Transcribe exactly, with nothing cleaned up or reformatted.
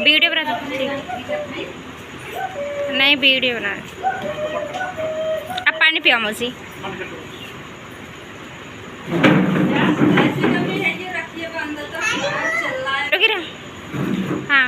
वीडियो बना दो। नहीं, वीडियो बना। अब पानी पियो मौसी। रुकी रह। हाँ।